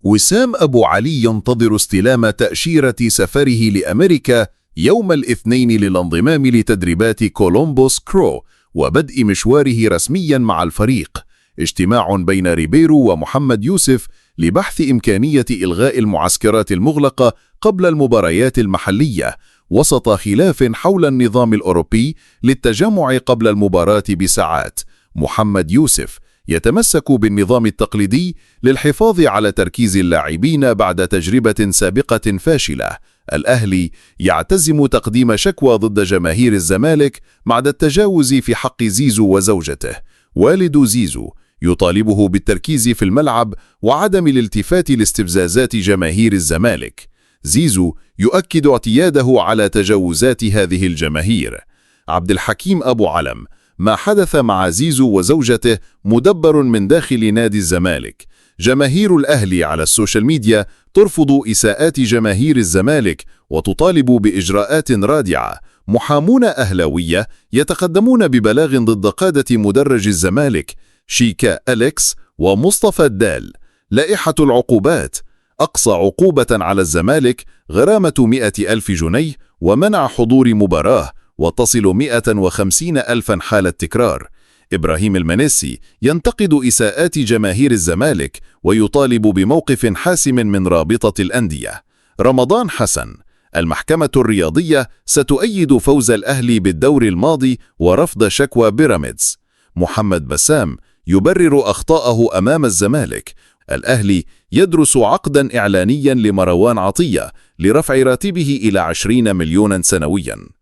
وسام أبو علي ينتظر استلام تأشيرة سفره لأمريكا يوم الاثنين للانضمام لتدريبات كولومبوس كرو وبدء مشواره رسميا مع الفريق. اجتماع بين ريبيرو ومحمد يوسف لبحث إمكانية إلغاء المعسكرات المغلقة قبل المباريات المحلية، وسط خلاف حول النظام الأوروبي للتجمع قبل المباراة بساعات. محمد يوسف يتمسك بالنظام التقليدي للحفاظ على تركيز اللاعبين بعد تجربة سابقة فاشلة. الأهلي يعتزم تقديم شكوى ضد جماهير الزمالك بعد التجاوز في حق زيزو وزوجته. والد زيزو يطالبه بالتركيز في الملعب وعدم الالتفات لاستفزازات جماهير الزمالك. زيزو يؤكد اعتياده على تجاوزات هذه الجماهير. عبد الحكيم أبو علم: ما حدث مع زيزو وزوجته مدبر من داخل نادي الزمالك. جماهير الأهلي على السوشيال ميديا ترفض إساءات جماهير الزمالك وتطالب بإجراءات رادعة. محامون أهلاوية يتقدمون ببلاغ ضد قادة مدرج الزمالك شيكا أليكس ومصطفى الدال. لائحة العقوبات: أقصى عقوبة على الزمالك غرامة 100,000 جنيه ومنع حضور مباراة، وتصل 150,000 حالة تكرار. إبراهيم المنسي ينتقد إساءات جماهير الزمالك ويطالب بموقف حاسم من رابطة الأندية. رمضان حسن: المحكمة الرياضية ستؤيد فوز الأهلي بالدور الماضي ورفض شكوى بيراميدز. محمد بسام يبرر أخطاءه أمام الزمالك. الأهلي يدرس عقدا إعلانيا لمروان عطية لرفع راتبه إلى 20 مليون سنويا.